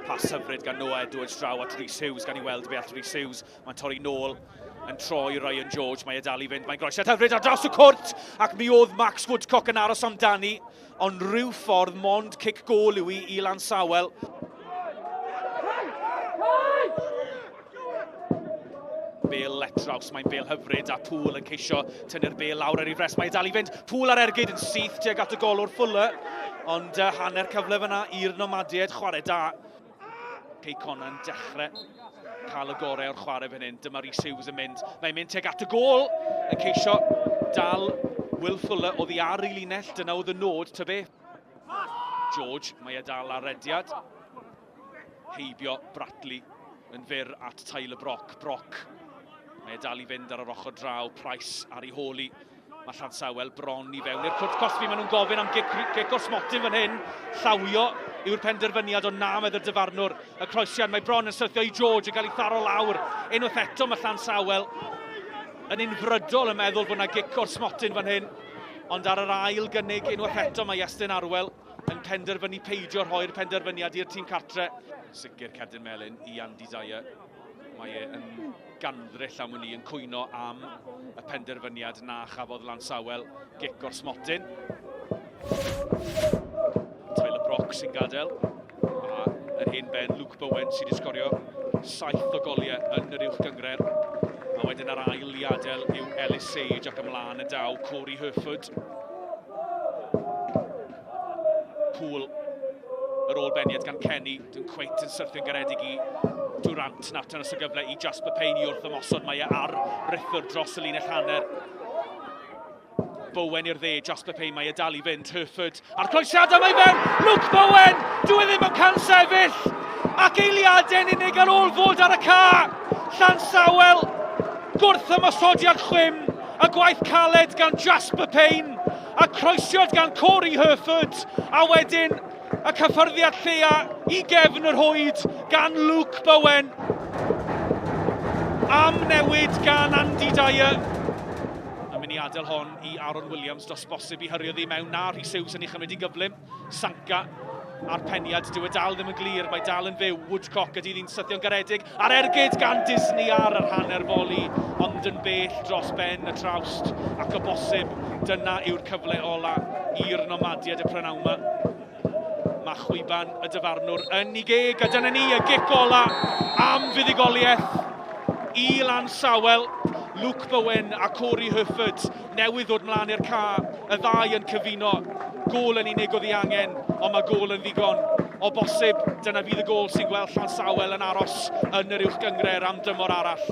Pas hyfryd gan Noah Edwards draw at Rhys Hughes, gan i weld be all Rhys Hughes. Mae'n torri nôl yn troi Ryan George, mae e dal i fynd, mae'n groesiad hyfryd ar draws y cwrt, ac mi oedd Max Woodcock yn aros amdani, ond rhyw ffordd mond cic gôl yw i i Lansawel. Bale letraws, mae'n bel hyfryd a Poole yn ceisio tynnu'r bel lawr ar ei fres. Mae e dal i fynd. Poole ar ergyd yn syth tuag at y golwr Fuller, ond hanner cyfle fyna i'r Nomadiaid, chwarae da. Cei Connah yn dechrau cael y gorau o'r chwarae fan hyn. Dyma Rhys Hughes yn mynd. Mae'n mynd tuag at y gôl, yn ceisio dal Will Fuller oddi ar ei linell. Dyna oedd y nod, ta beth. George, mae e dal ar rediad. Heibio Bradley yn fyr at Tyler Brock. Brock, mae e dal i fynd ar yr ochr draw. Price ar ei hôl i. Mae Llansawel bron i fewn i'r cwrt cosbi. Maen nhw'n gofyn am gic, gic o'r smotyn fan hyn. Llawio yw'r penderfyniad, ond na, medd y dyfarnwr. Y croesiad, mae bron yn syrthio i George yn cael ei tharo lawr. Unwaith eto mae Llansawel yn unfrydol yn meddwl bod yna gic o'r smotyn fan hyn. Ond ar yr ail gynnig, unwaith eto mae Iestyn Arwel yn penderfynu peidio rhoi'r penderfyniad i'r tîm cartre. Sicr cerdyn melyn i Andy Dyer. Mae e yn gandryll am wn i yn cwyno am y penderfyniad na chafodd Lansawel gic o'r smotyn. Tyler Brock sy'n gadael. A yr hen ben Luke Bowen sydd wedi sgorio 7 o goliau yn yr uwch gynghrair. A wedyn ar ail i adael yw Ellis Sage ac ymlaen y daw Corey Herford. Poole yr ôl beniad gan Kenny, dwi'n cweit yn syrthio'n garedig i Durant nawr tan y gyfle i Jasper Payne i wrth ymosod, mae e ar rithr dros y linell hanner. Bowen i'r dde, Jasper Payne, mae e dal i fynd, Herford, a'r croesiadau mae fewn, Luke Bowen, dwi e ddim yn cael sefyll, ac eiliadau'n unig ar ôl fod ar y ca, Llansawel, gwrth ymosodiad chwim, y gwaith caled gan Jasper Payne, a croesiad gan Corey Herford, a wedyn y cyffyrddiad lleia i gefn yr rhwyd gan Luke Bowen. Am newid gan Andy Dyer. Yn mynd i adael hon i Aaron Williams dros bosib i hyrio ddi mewn. Na, Rhys Hughes yn ei chymryd i'n gyflym. Sanka a'r peniad, dyw e dal ddim yn glir, mae dal yn fyw. Woodcock ydy ddi'n sythio'n garedig, a'r ergyd gan Disney ar yr hanner foli, ond yn bell dros ben y trawst, ac o bosib dyna yw'r cyfle ola i'r Nomadiaid y prynawn yma. Mae chwiban y dyfarnwr yn ei geg, a dyna ni, y gic ola am fuddugoliaeth i Lansawel. Luke Bowen a Corey Herford newydd ddod mlaen i'r ca, y ddau yn cyfuno. Gôl yn unig oedd ei angen, ond mae gôl yn ddigon. O bosib, dyna fydd y gôl sy'n gweld Llansawel yn aros yn yr uwch gynghrair am dymor arall.